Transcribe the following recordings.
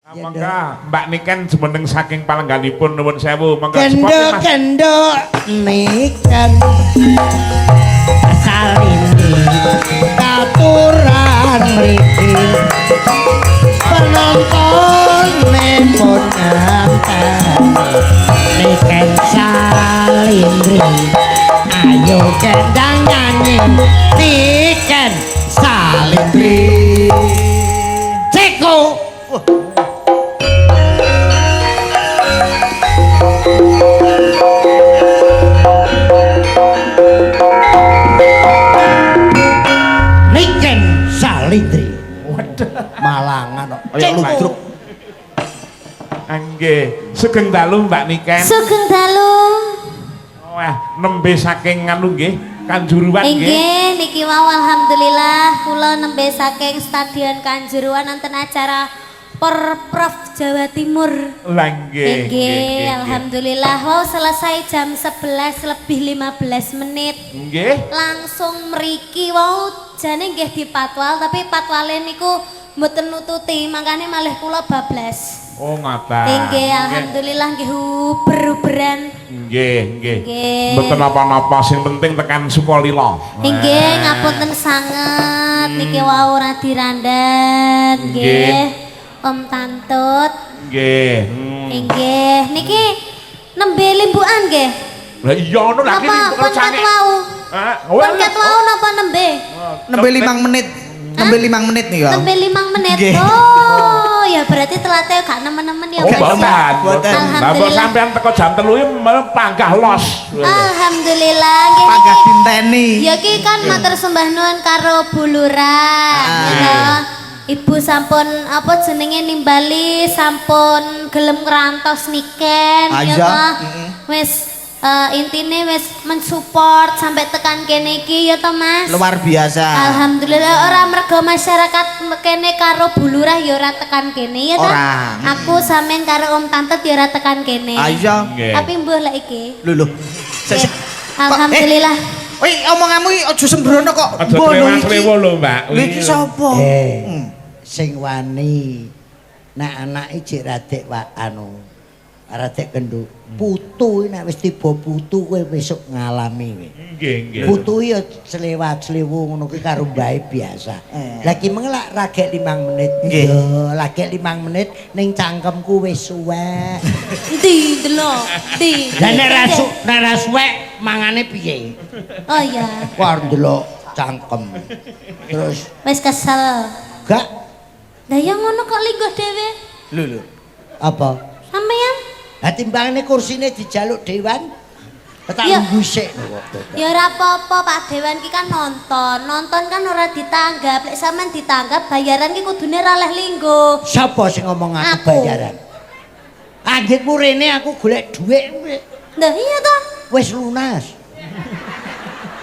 Monggo Mbak Niken jumeneng saking palengganipun nuwun sewu. Monggo Kendo kendo Niken Salindri katuran mriki penonton pun nganteni Niken Salindri ayo kendang nyanyi Niken Salindri Ceko. Niken Salindri. Waduh. Malangan kok. Kaya ludruk. Nggih, sugeng dalu Mbak Niken. Sugeng dalu. Wah, nembe saking nganu nggih, Kanjuruan nggih. Nggih, niki wau alhamdulillah kula nembe saking Stadion Kanjuruan wonten acara Porprov Jawa Timur. Lah nggih. Nggih, alhamdulillah wau selesai jam 11:15. Nggih. Langsung mriki wau jane nggih dipatwal tapi patwale niku mboten nututi, makane malih kula bablas. Oh, ngoten. Nggih, alhamdulillah nggih uber-uberan. Nggih, nggih. Nggih. Mboten napa-napa, sing penting tekan Sukolilo. Nggih, ngapunten sanget niki wau ora dirandan nggih. Om Tantut. Nggih. Nggih, niki nembe limbukan nggih. Lah iya ngono lha iki Napa pun kat wau? Hah? Pun kat wau napa nembe? Nembe 5 menit. Nembe 5 menit nih ya. Nembe 5 menit. Nggih. Oh, ya berarti telatnya gak nemen-nemen ya. Oh, mboten. Mboten. Lah mbok sampean teko jam 3 iki panggah los. Alhamdulillah nggih. Panggah dinteni. Ya ki kan matur sembah nuwun karo Bu Lurah, ya. Ibu sampun apa jenenge nimbali sampun gelem ngrantos Niken ya toh. Wis intine wis mensupport sampai tekan kene iki ya toh Mas. Luar biasa. Alhamdulillah ora mergo masyarakat kene karo Bu Lurah ya ora tekan kene ya toh. Ora. Aku sampean karo Om Tante ya ora tekan kene. Iya. Tapi mbuh lek iki. Lho lho. Alhamdulillah. Woi, omonganmu iki aja sembrono kok. Aja trewa-trewa lho, Mbak. Lho iki sapa? Sing wani nek anake jek radek anu radek kendho. Putu nek wis tiba putu kowe besok ngalami kowe. Nggih, nggih. Putu ya slewat-slewu ngono kuwi karo mbae biasa. Lah ki meng lak ragek 5 menit. Nggih. Ya, lagek 5 menit ning cangkemku wis suwek. Endi delok? Endi? Lah nek ra suwek mangane piye? Oh iya. Wah ndelok cangkem. Terus wis kesel. Gak. Lah ya ngono kok lingguh dhewe. Lho lho. Apa? Sampeyan? Lah timbangane kursine dijaluk dewan, tak nunggu sik kok. Ya ora apa-apa Pak Dewan ki kan nonton. Nonton kan ora ditanggap. Lek sampean ditanggap bayaran ki kudune ora leh lingguh. Sapa sing ngomong aku bayaran? Anggitmu rene aku golek dhuwit. Lah iya toh. Wis lunas.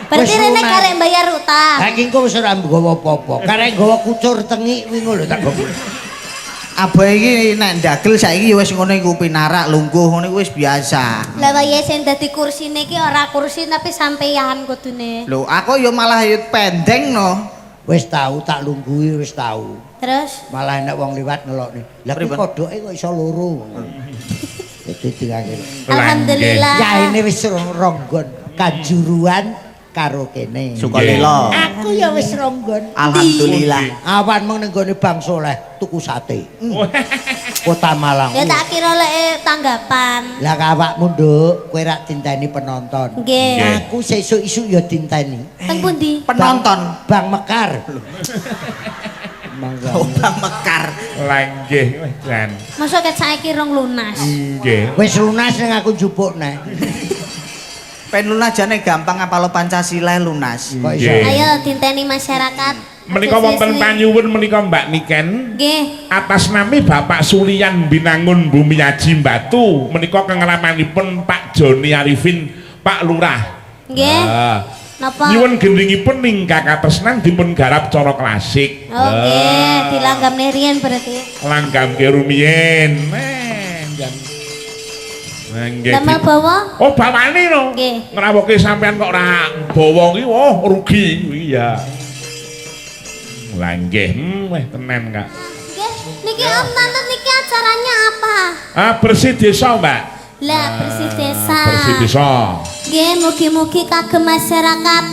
Berarti rene karek bayar utang. Lah iki engko wis ora nggawa apa-apa. Karek nggawa kucur tengik kuwi ngono lho tak nggawa. Aboh iki nek ndagel saiki ya wis ngono iku pinarak lungguh ngono iku wis biasa. Lah wayahe sing dadi kursine iki ora kursi tapi sampeyan kudune. Lho aku ya malah ya pendeng no. Wis tau tak lungguhi wis tau. Terus malah nek wong liwat ngelokne. Lah kuwi kodoke kok iso loro. Dadi dilangir. Alhamdulillah. Ya ini wis ronggon Kanjuruan karo kene. Sukolilo. Aku ya wis ronggon. Alhamdulillah. Awan mung ning gone Bang Soleh tuku sate. Kota Malang. Ya tak kira lek tanggapan. Lah awakmu Nduk, kowe rak dinteni penonton. Nggih. Aku sesuk isuk ya dinteni. Teng pundi? Penonton Bang Mekar. Mangga. Oh, Bang Mekar. Lah nggih, wis jan. Mosok ket saiki rong lunas. Nggih. Wis lunas ning aku njupuk neh. Pen lunas jane gampang apalo Pancasila lunas. Kok iso? Ayo dinteni masyarakat. Menika wonten panyuwun menika Mbak Niken. Nggih. Atas nami Bapak Sulian Binangun Bumiaji Batu menika kengeramanipun Pak Joni Arifin Pak Lurah. Nggih. Napa? Nyuwun gendhingipun ningkak katresnan dipun garap cara klasik. Oh nggih, dilanggamne riyen berarti. Langgamke rumiyin. Jan. Nggih. Damel bawa? Oh, bawane no. Nggih. Ngrawuhke sampean kok ora bawa ki, oh rugi. Iya. Lah nggih, weh tenan Kak. Nggih, niki Om Tante niki acara Ah, bersih desa, Mbak. Lah, bersih desa. Bersih desa. Nggih, mugi-mugi kagem masyarakat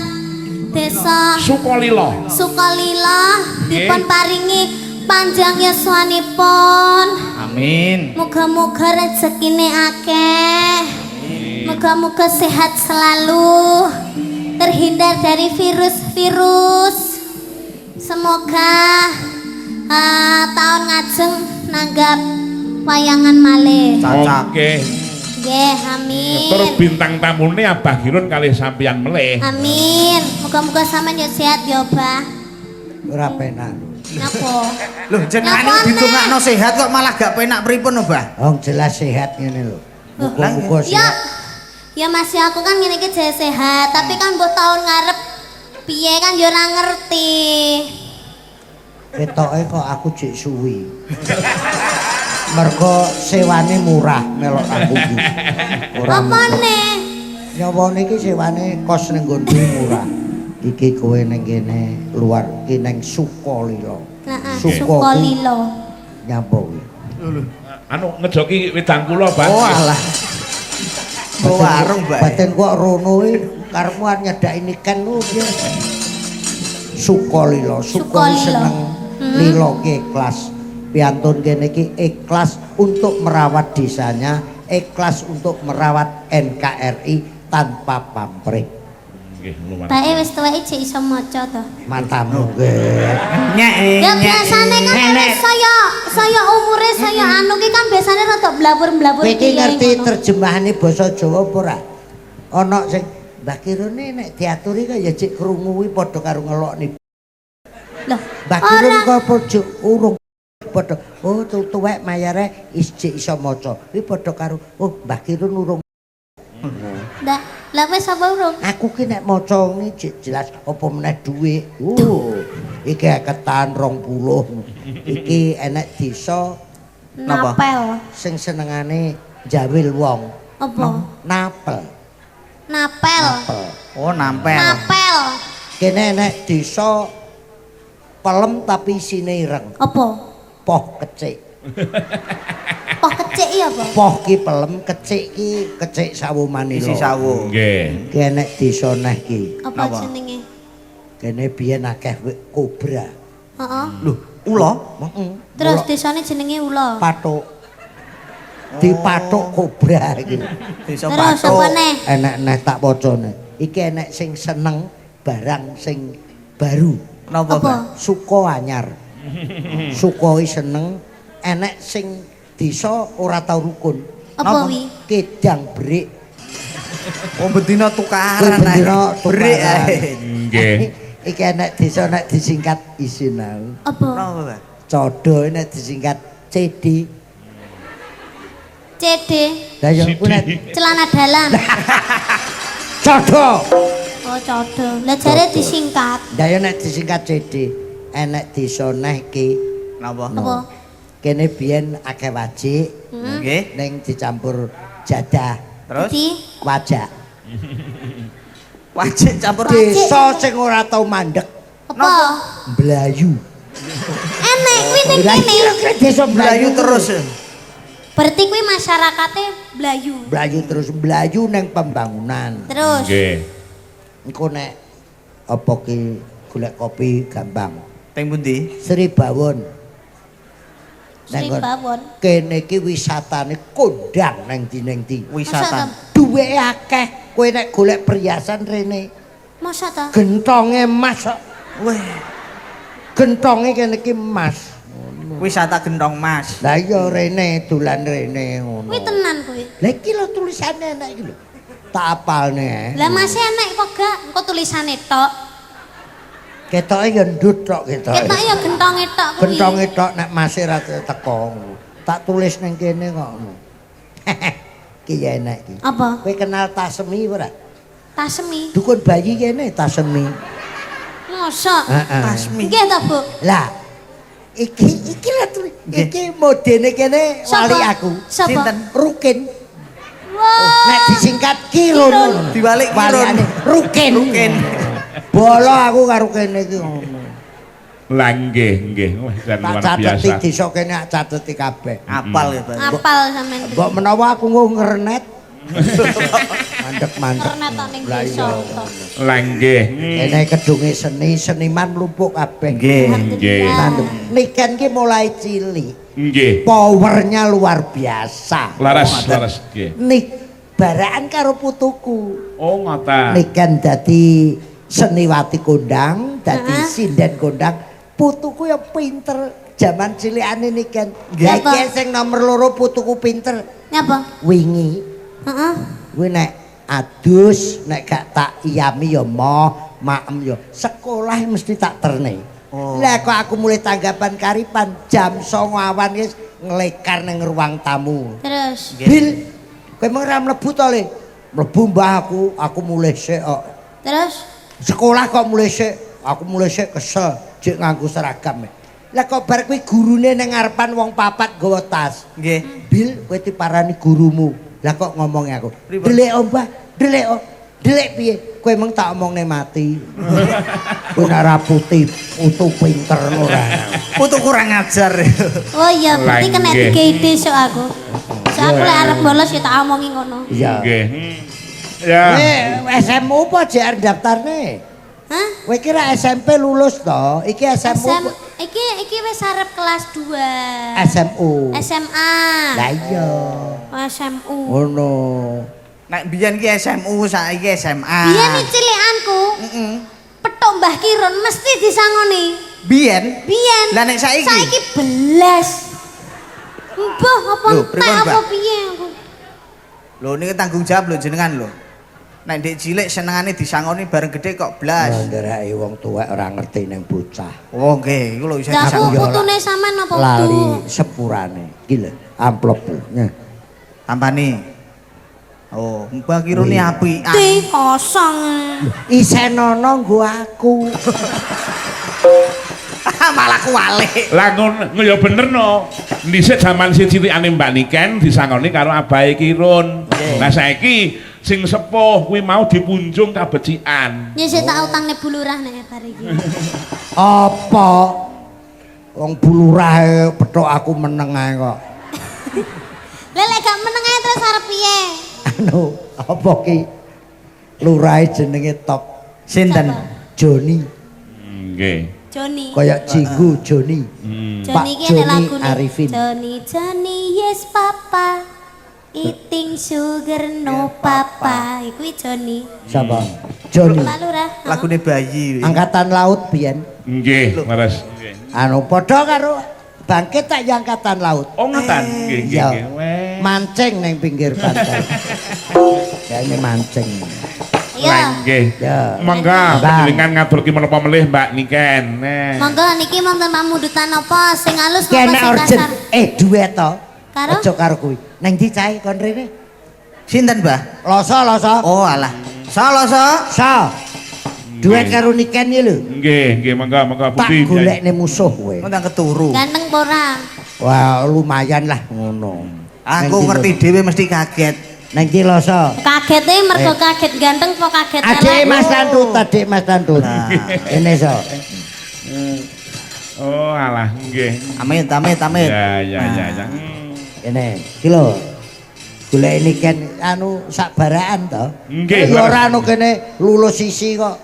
desa Sukolilo. Sukolilo dipun paringi panjang yuswanipun. Amin. Muga-muga rezekine akeh. Muga-muga sehat selalu. Terhindar dari virus-virus. Semoga tahun ngajeng nanggap wayangan malih. Cacak. Oke. Nggih, amin. Terus bintang tamune Abah Kirun kalih sampeyan melih. Amin. Muga-muga sampean yo sehat yo, Bah. Ora penak. Napa? Loh, jenengane Napa, Nek? didongakno sehat kok malah gak penak pripun, Mbah? Wong jelas sehat ngene lho. Muga-muga Ya. sehat. Ya Mas ya aku kan ngene iki jaya sehat, tapi kan mbok tahun ngarep piye kan yo ora ngerti. Ketoke kok aku jek suwi. Mergo sewane murah melok aku iki. Ora Apa ne? Nyawane iki sewane kos ning nggonku murah. Iki kowe ning kene luar iki ning Sukolilo. Heeh, Suko Sukolilo. Nyapa kuwi? Anu ngejoki wedang kula, Bang. Oh alah. Oh warung, Mbak. Batin kok rono kuwi karepmu arep nyedaki niken ku piye? Sukolilo, suko Sukolilo. seneng, lilo ki ikhlas. Piantun kene iki ikhlas untuk merawat desanya, ikhlas untuk merawat NKRI tanpa pamrih. Nggih, luar. Bae wis tuwek jek iso maca to. Matamu nggih. Nyek. Ya biasane kan nek saya saya umure saya anu ki kan biasane rada blawur-blawur Kowe iki piye ngerti ngono. terjemahane basa Jawa apa ora? Ana sing Mbah Kirune nek diaturi kaya jek krungu kuwi padha karo ngelokne. Loh, Mbah Kirun ora. kok padha urung padha oh tuwek mayare is jek iso maca. Kuwi padha karo oh Mbah Kirun urung. Ndak, lah wis apa urung? Aku ki nek maca ngene jek jelas apa meneh dhuwit. Iki ketan 20. Iki enek desa Napa? Napel. sing senengane jawil wong. Apa? Napel. Napel. Napel. Oh, nampel. Napel. Kene enek desa pelem tapi isine ireng. Apa? Poh kecik. Poh kecik iya apa? Poh ki pelem, kecik ki kecik sawo manila. Isi sawo. Nggih. Ki enek desa neh ki. Apa Napa? jenenge? Kene biyen akeh kobra. Heeh. Loh, ula? Heeh. Terus desane jenenge ula. Pathuk. Dipathuk kobra iki. Desa Terus Pathuk. apa neh? Enek neh tak wacane. Iki enek sing seneng barang sing baru. Napa, Apa? Mbah? Suko anyar. Suko ki seneng enek sing desa ora tau rukun. Apa Napa? wi? Kidang berik. Oh, bendina tukaran. Kuwi bendina ae. Berik tukaran. ae. Nggih. Iki enek desa nek disingkat isin aku. Apa? Napa, Mbah? Codo nek disingkat CD. CD Lah ya kuwi nek celana dalam. codo. Oh, codo. Lah jare disingkat. Lah ya nek disingkat CD, enek desa neh ki. Napa? Apa? Kene biyen akeh wajik Nggih. ning dicampur jadah Terus Di wajak. wajik campur Desa sing ora tau mandek apa? Melayu. Enek kuwi ning Lah kene. kira-kira desa Melayu Melayu terus. Berarti kuwi masyarakate Melayu. Melayu terus Melayu neng pembangunan. Terus Nggih. Engko nek apa ki golek kopi gampang. Teng pundi? Sri Bawon. Sri Neng Bawon. Kene iki wisatane kondang neng ndi neng ndi. Wisata. Duweke akeh. Kowe nek golek perhiasan rene, Masa ta? gentonge emas kok. Weh, Gentonge kene iki emas. wisata Gentong Mas. Lah iya rene dolan rene ngono. Kuwi tenan kuwi. Lah iki lho tulisane enek iki lho. Tak apalne. Lah masih enek kok gak? Engko tulisane tok. Ketoke ya ndut tok ketoke. Ketoke ya gentonge tok kuwi. Gentonge tok nek masih ra teko. Tak tulis ning kene kok. Ki ya enek iki. Apa? Kowe kenal Tasemi ora? Tasemi. Dukun bayi kene Tasemi. Mosok. Heeh. Tasmi. Nggih ta, Bu? Lah iki iki lho iki modene kene Sapa? wali aku. Sapa? Sinten? Rukin. Wah. Nek disingkat Kirun. Diwalik Kirun. Walikane Rukin. Rukin. Bolo aku karo kene iki ngono. Lah nggih, nggih. Wah, jan Tak luar cateti biasa. Desa kene tak cateti kabeh. Apal ya, Pak. Apal sampean. Mbok menawa aku nggo ngrenet. Mandek-mandek. Ngrenet tok ning Lah desa iya. tok. Lah nggih. Kene kedunge seni, seniman mlumpuk kabeh. Nggih. Nggih. Niken ki mulai cilik. Nggih. Powernya luar biasa. Laras, laras nggih. Nik baraan karo putuku. Oh, ngoten. Niken dadi seniwati kondang, dadi Heeh. sinden kondang. Putuku ya pinter jaman cilikane Niken. Nggih. Lah iki sing nomor loro putuku pinter Nyapa? wingi. Heeh. Kuwi nek adus, nek gak tak iyami ya moh, maem ya. Sekolah mesti tak terne. Oh. Lah kok aku mulai tanggapan karipan jam 09.00 awan wis nglekar ning ruang tamu. Terus. Bil, kowe emang ora mlebu to, Le? Mlebu Mbah aku mulih sik kok. Terus Sekolah kok mulih sik, aku mulih sik kesel, jek nganggo seragam. Lah kok bar kuwi gurune ning ngarepan wong papat nggawa tas. Nggih. Bil, kowe diparani gurumu. Lah kok ngomongnya aku? Pripun? Delik oh, Mbah, delik oh. Delik piye? Kowe emang tak omongne mati. Kowe nek ora putih, putu pinter ora. Putu kurang ajar. Oh iya, berarti Lah, kena nggih. tiga ide sok aku. Sok aku lek arep bolos ya tak omongi ngono. Iya. Nggih. Ya. Eh, SMU apa JR daftarne? Hah? Kowe kira SMP lulus to? Iki SMU SM iki iki wis arep kelas 2. SMU. SMA. Lah iya. SMU. Ngono. Nek biyen ki SMU, saiki SMA. Biyen iki cilikanku, Heeh. petuk Mbah Kirun mesti disangoni. Biyen. Biyen. Lah nek saiki? Saiki belas. Mbah apa Lho, entek pripun, apa Mbah? piye aku? Lho niki tanggung jawab lho jenengan lho. Nek ndek cilik senengane disangoni bareng gede kok blas. Ndereke wong tuwek ora ngerti ning bocah. Oh nggih, iku lho isih Lah aku disangoni. ya ora. putune sampean apa Lali udu? sepurane. Iki lho, amplopku. Nah. Tampane. Oh, Mbah Kirune apian. Di kosong. Isenono nggo aku. Malah kuwalik. Lah ngono ya bener no. Dhisik jaman si cilikane Mbak Niken disangoni karo abahe Kirun. Lah saiki sing sepuh kuwi mau dipunjung kabecikan. Ya sik tak utangne Bu Lurah nek bar iki. Apa? Wong Bu Lurah pethuk aku meneng ae kok. Lah lek gak meneng ae terus arep piye? Anu, apa ki? Lurahe jenenge Top Sinten? Joni, Nggih. Joni. kaya Jinggu Joni. Joni Pak iki enek Joni lagune. Arifin. Joni Joni yes papa. Eating sugar no papa. Iku Joni. Sapa? Joni. Pak Lurah. Lagune bayi. Angkatan Laut biyen. Nggih, leres. Anu padha karo bangkit tak ya Angkatan Laut. Oh ngoten. Nggih, nggih, Iya. nggih. Weh. Mancing neng pinggir pantai. Kayaknya mancing. Iya. Lah nggih. Ya. Monggo Bang. panjenengan ngaturke menapa melih Mbak Niken. Nah. Monggo niki wonten pamundutan apa sing halus napa Kene sing urgent. kasar? Duet to. Karo? Aja karo kuwi. Neng ndi cahe kon rene? Sinten, Mbah? Loso, loso. Oh alah. So so. So. Duet karo Niken iki lho. Nggih, nggih monggo monggo Tak Budi. golekne musuh kowe. Ngundang keturu. Ganteng apa ora? Wah, lumayan lah ngono. Aku ngerti dhewe mesti kaget. Neng ndi loso? Kagete mergo kaget ganteng apa kaget Adik elek? Mas Tantut, adik Mas Tantut. Ini so. Oh alah nggih. Amit amit amit. Ya ya ya ya. Ini, iki lho. Golek Niken anu sak baraan to. Nggih, Ya ora anu kene lulus sisi kok.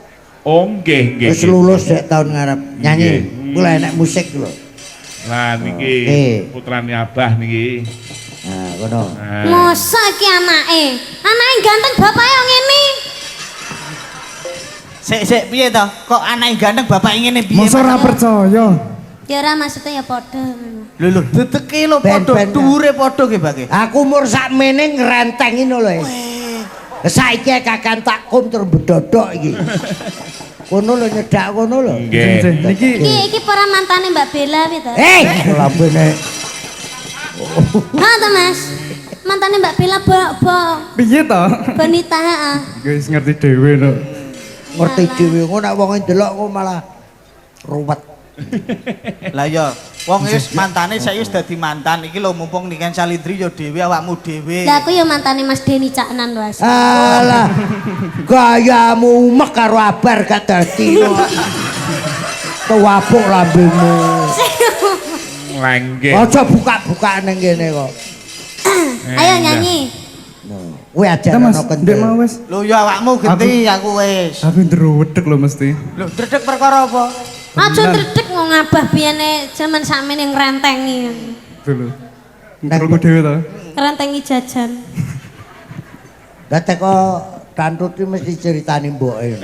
Oh nggih nggih. Wis lulus dek tahun ngarep nyanyi. Nggih. Kuwi enek musik lho. Lah niki Oke. putrane Abah niki. Nah, ngono. Nah. Masa iki anake? Anake ganteng bapake ngene. Sik sik piye to? Kok anake ganteng bapak ngene piye? Masa ora percaya? Ya ora maksudnya ya padha ngono. Lho lho, dedeke lho padha, Ben-ben. dhuwure padha ki, Pak. Aku umur sakmene ngrenteng ngono lho. Saiki kakan tak kum terus bedodok iki. Kono lho nyedak kono lho. Nggih. Niki Iki iki para mantane Mbak Bella piye to? Eh, lambene. Ha to Mas. Mantane Mbak Bella bo bo piye to? Bonita heeh. Wis ngerti dhewe no. Ngerti dhewe ngono nek wong ndelok kok malah ruwet. Lah ya, wong wis mantane saiki wis dadi mantan. Iki lho mumpung Niken Salindri ya dhewe awakmu dhewe. Lah aku ya mantane Mas Deni Caknan lho Mas. Alah. Gayamu umek karo abar gak dadi. Tuwapuk lambemu. Nggih. Aja buka-bukaan ning kene kok. Ayo nyanyi. Kowe Kita Mas, ajarno ndek kendel. mau wis. Lho ya awakmu genti aku wis. Aku ndredeg lho mesti. Lho dredeg perkara apa? Aja ndredeg wong abah biyene jaman sakmene ngrentengi. Dulu. Ngrungu dhewe to. Ngrentengi jajan. Lah teko tantut iki mesti ceritani mboke.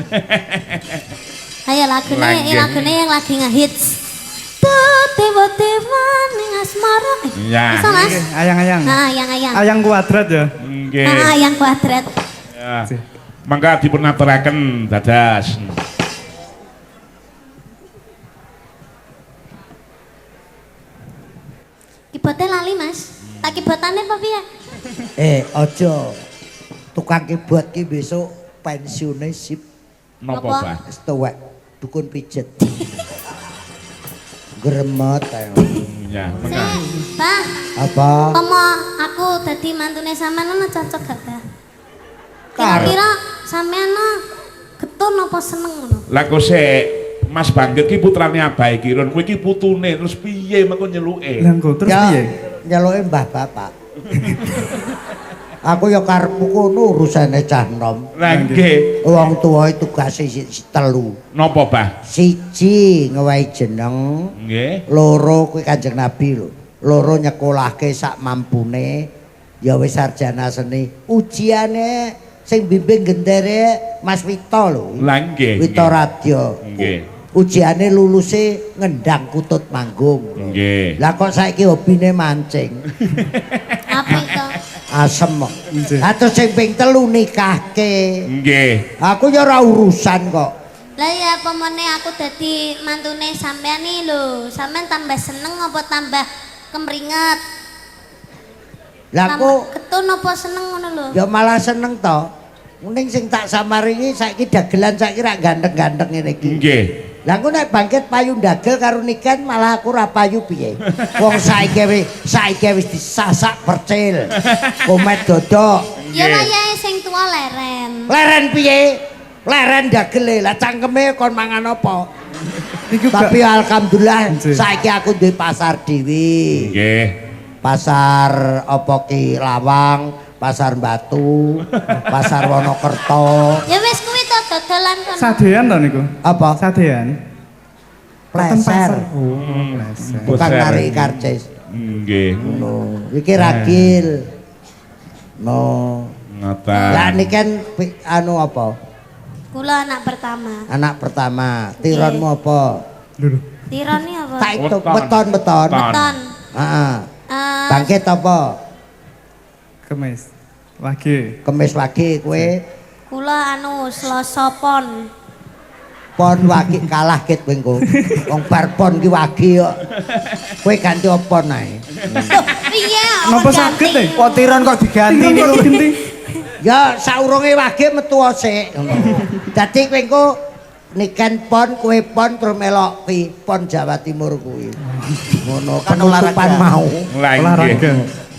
Ayo lagune, lagune yang lagi ngehits. Dewa-dewa ning asmara. Ya. Iso Mas? Ayang-ayang. Nah, ayang-ayang. Ayang kuadrat ya. Nggih. Nah, ayang kuadrat. Ya. Mangga dipun aturaken dadas. Keyboardnya lali Mas. Tak keyboardane apa piye? Aja. Tukang keyboard ki besok pensiune sip Napa, Napa? Pak? wis tuwek dukun pijet. Gremet ae. Ya, mangga. Sik, Bah, Apa? pomo aku dadi mantune sampean ngono cocok gak, Bah? Kira-kira sampean no getun apa seneng ngono? Lah kok sik Mas Bangkit ki putrane Abahe Kirun, kowe iki putune terus piye mengko nyeluke? Lah engko terus Ya, piye? nyeluke mbah bapak. Aku ya karepku kono urusane cah nom. Lah nggih. Wong tuwa tugase telu. Napa, Bah? Siji ngewehi jeneng, Nggih. loro kuwi Kanjeng Nabi lho. Loro nyekolahke sak mampune, ya wis sarjana seni. Ujiane sing bimbing gendere Mas Wito lho. Lah nggih. Wito Radya. Nggih. Ujiane luluse ngendang kutut manggung. Nggih. Lah kok saiki hobine mancing. Apik to. Asem kok. Nggih. Lah terus sing ping telu nikahke. Nggih. Aku ya ora urusan kok. Lah ya pomone aku dadi mantune sampean nih lho. Sampean tambah seneng apa tambah kemringet? Lah Tambah getun apa seneng ngono lho? ya malah seneng to. Mending sing tak samaringi saiki dagelan saiki rak ganteng-ganteng ngene iki. Nggih. Lah engko nek bangkit payu ndagel karo Niken malah aku ora payu piye. Wong saiki wis disasak percil. Komet dodok. Ya wayahe sing tuwa leren. Leren piye? Leren dagele. Lah cangkeme kon mangan apa? Niku gak Tapi alhamdulillah Nggih. saiki aku duwe pasar dhewe. Nggih. Pasar apa ki Lawang, Pasar Batu, Pasar Wonokerto. Ya wis kuwi to dodolan kono. sadean to niku? Apa? Sadean. Pleser. Oh, pleser. Tukang Pleser. narik karcis. Nggih. No, iki ragil. No. Ngoten. Lah niki kan anu apa? Kula anak pertama. Anak pertama. Tironmu apa? Lho. Tirone apa? Tak itu weton-weton. Weton. Weton. Heeh. Bangkit apa? Kemis. Wage. Kemis wage kowe. Kula anu Selasa pon. Pon wage kalah ket kowe engko. Wong bar pon ki wage kok. Kowe ganti pon ae. Piye? Napa saged e? Kok tiron kok diganti Tiron kok niku? diganti? Ya saurunge wage metu sik ngono. Dadi kowe engko niken pon kowe pon terus melok kuwi pon Jawa Timur kuwi. Ngono Kan penutupan olahraga. mau. Lah nggih. Olahraga.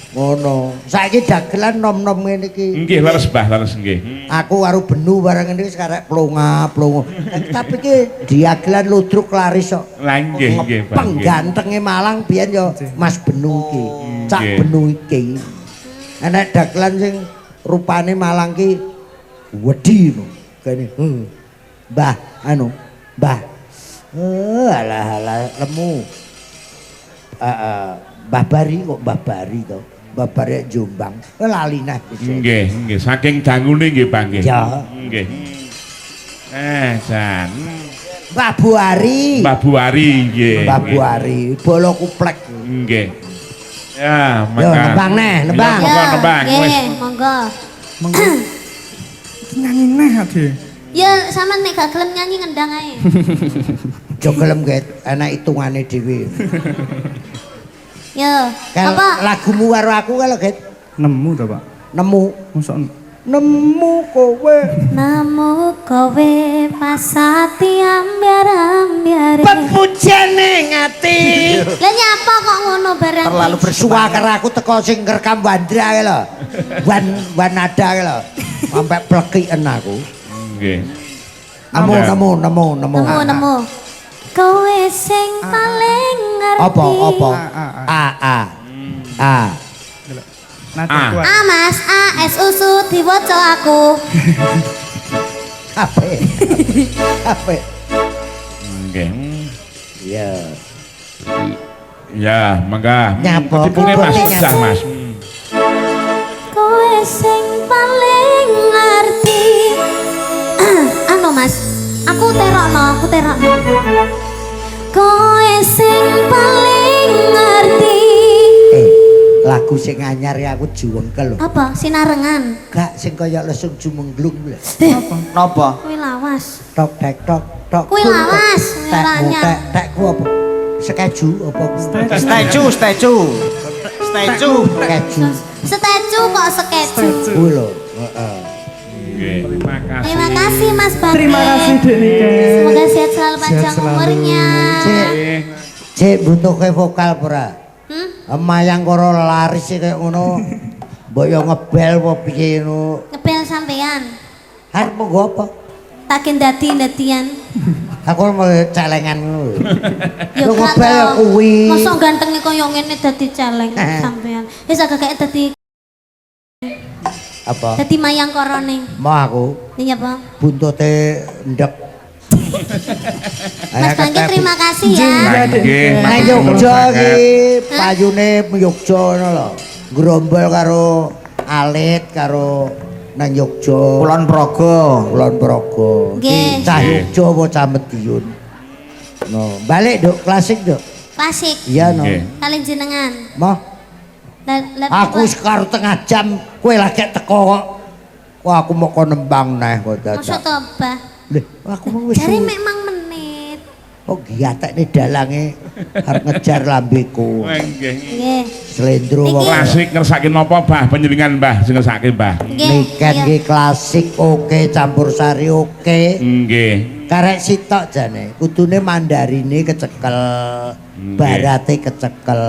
Ngono. Saiki dagelan nom-nom ngene iki. Nggih leres Bah, leres nggih. Aku karo Benu barang ngene wis karek plonga-plongo. Tapi iki diagelan ludruk laris kok. Lah nggih nggih Bah. nggih. Penggantenge Malang biyen ya Mas Benu iki. Cak Nggih. Benu iki. Enek dagelan sing rupane Malang ki wedi no. Kene. Mbah anu, Mbah. Alah alah lemu. Mbah Bari kok Mbah Bari to. Mbah Bari Jombang. Lali nah. Nggih, nggih saking dangune nggih Bah nggih. Ya. Nggih. Jan. Mbah Buari. Mbah Buari nggih. Mbah Buari, bolo kuplek. Nggih. Ya, Yo, maka. nembang neh, nembang. Ya, monggo nembang wis. Nggih, monggo. Monggo. Nyanyi neh ade. Ya sampean nek gak gelem nyanyi ngendang ae. Jo gelem get, enak hitungane dhewe. Yo, Kal apa? lagumu karo aku kalau get Nemu to, Pak. nemu. Mosok Nemu kowe. Nemu kowe pas ati ambyar-ambyare. Pepujane ngati. Lah nyapa kok ngono barang? Terlalu bersemangat. Suwaker aku teko sing ngrekam Wandra kae lho. Wan Wanada kae lho. Sampai plekiken aku. Nggih. Nemu nemu nemu nemu. Nemu nemu. Kowe sing paling ngerti. Apa apa? A A A. A A. A. Nada A. kuat. A Mas, A S U S U diwaca aku. Ape. Ape. Nggih. Iya. Ya, mangga. Nyapa? Kecipunge Mas, Nyapa? udah Mas. Kowe sing paling ngerti. Anu Mas, aku terokno, aku terokno. Kowe sing paling ngerti. Eh, lagu sing anyar ya aku juwengkel lho. Apa? Sinarengan. Gak sing kaya lesung jumengglung lho. Napa? Kuwi lawas. Tok tek tok tok. Kuwi lawas, Tek ora anyar. tek tek ku apa? Sekeju apa? Stecu, stecu. Stecu. Keju. Setecu kok sekeju. Kuwi lho. Heeh. Nggih. Terima kasih. Terima kasih Mas Bakri. Terima kasih Dek Niken. Semoga sehat selalu panjang Sehat selalu. umurnya. Cek, Nggih. cek butuhke vokal ora? Hmm? Mayang karo laris sih kaya ngono. Mbok yo ngebel apa piye ngono. Ngebel sampean. Arep monggo apa? Tak gen dadi-dadian. Aku mau celengan ngono. Ya Lho gak ngebel toh. kuwi. Mosok gantenge koyo ngene dadi celeng sampean. Wis agak kayak dadi Apa? dadi mayang korone. Mau aku Iya, apa? buntute ndek. Mas Bangki terima kasih ya. Iya, Dek Nggih, Niken. Nang matur nuwun Yogya sanget. iki payune Yogya ngono lho. Grombol karo Alit karo nang Yogya. Kulon Progo. Kulon Progo. Nggih. Cah Nggih. Yogya apa cah Madiun. No, balik Duk, klasik Duk. Klasik. Iya no. Nggih. Kalian jenengan. Moh, Lah aku sekaro tengah jam kowe lagi teko kok. Wah, aku mau kon nembang neh kok Mosok dadak. to, Bah? Lho, aku mau wis. Jare mek mang menit. Kok giatekne dalange arep ngejar lambeku. Nggih. Nggih. Slendro Niki. wong Klasik ngersake napa Mbah panjenengan Mbah sing ngersake Mbah? Nggih. Niken iya. ki klasik oke, campur sari oke. Nggih. Karek sitok jane, kudune mandarine kecekel, Nggih. barate kecekel.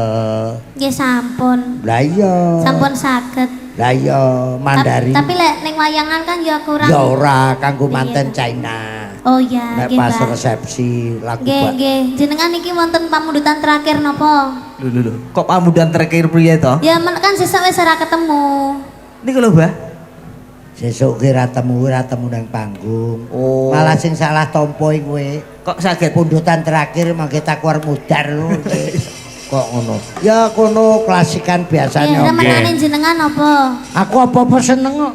Nggih sampun. Lah iya. Sampun saged. Lah iya, mandarin. Tapi lek ning wayangan kan ya kurang. Ya ora kanggo Iya. manten China. Oh iya, Nek nggih, pas Mbah. resepsi lagu Nggih, Pak. nggih. Jenengan niki wonten pamundutan terakhir napa? Lho lho lho. Kok pamundutan terakhir priye to? Ya men kan sesuk wis ora ketemu. Niku lho, Mbah. Sesuk ki ra temu ora temu nang panggung. Oh. Malah sing salah tampa kowe. Kok saged? Pundutan terakhir mangke takwer mudar ngono. Kok ngono. Ya kono klasikan biasanya. Nggih, remenane jenengan apa? Aku apa-apa seneng kok.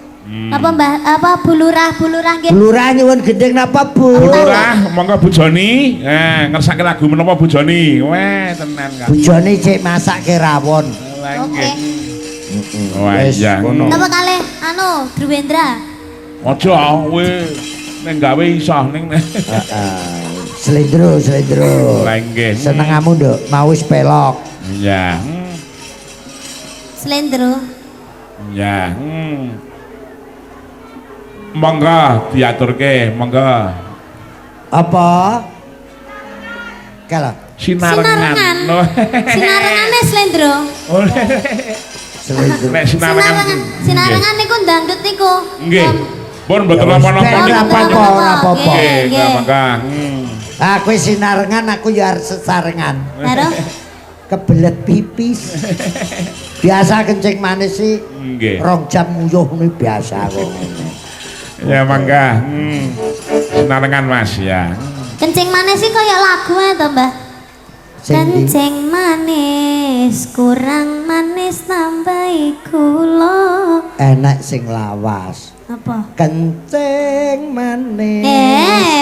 Apa Mbah apa Bu Lurah, Bu Lurah nggih. Bu Lurah nyuwun gending napa Bu? Bu Lurah, monggo Bu Joni. Eh, ngersake lagu menapa Bu Joni? Weh, tenan kok. Bu Joni cek masake rawon. Lah, Oke. nggih. Wah, Wis, iya. kono. Napa kalih anu Druwendra? Aja kowe ning gawe iso ning. Heeh. Slendro, slendro. Lah nggih. Senengamu nduk, mau wis pelok. Iya. Slendro. Ya. Monggo diaturke, monggo. Apa? Kalah. Sinarengan. Sinarengan. Sinarengane Slendro. Slendro. Nek sinarengan. Sinarengan. Sinarengan niku dangdut niku. Nggih. Pun mboten Ya wis, napa-napa ben niku ora apa-apa, panjenengan. ora apa-apa. Nggih, Nggih. monggo. Aku sinarengan, aku ya arep sesarengan. Karo Kebelet pipis. Biasa kencing manis sih. Nggih. Rong jam nguyuh ngono biasa kok. Ya mangga. Sinarengan Mas ya. kencing manis sih kaya lagu ae to, Mbah. Sing ndi? Kencing manis, kurang manis tambahi gula. Enak sing lawas. Apa? Kencing manis.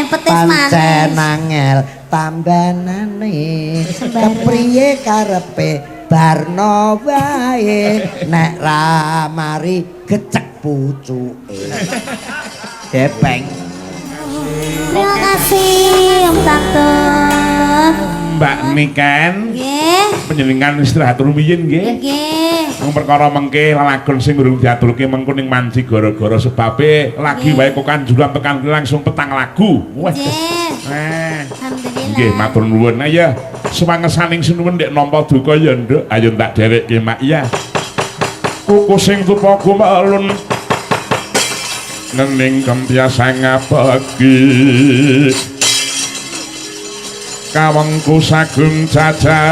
Petis manis. Pancen angel tambanane. Sembarang. Kepriye karepe barno wae nek ra mari gecek pucuke. Depeng. Terima kasih Om Tante. Mbak Niken Nggih. panjenengan istirahat rumiyin nggih. Nggih. Wong perkara mengke lelagon sing urung diaturke mengko ning manci gara-gara sebabe lagi wae kok kanjuran tekan langsung petang lagu. Wah. Nggih. Eh. Alhamdulillah. Nggih, matur nuwun. Ayo sumangesaning sinuwun ndek nampa duka ya, Nduk. Ayo tak dherekke, Mak ya. Kuku sing tupa gumelun nening kempiasa ngapegi. Kawengku sagung cacahan.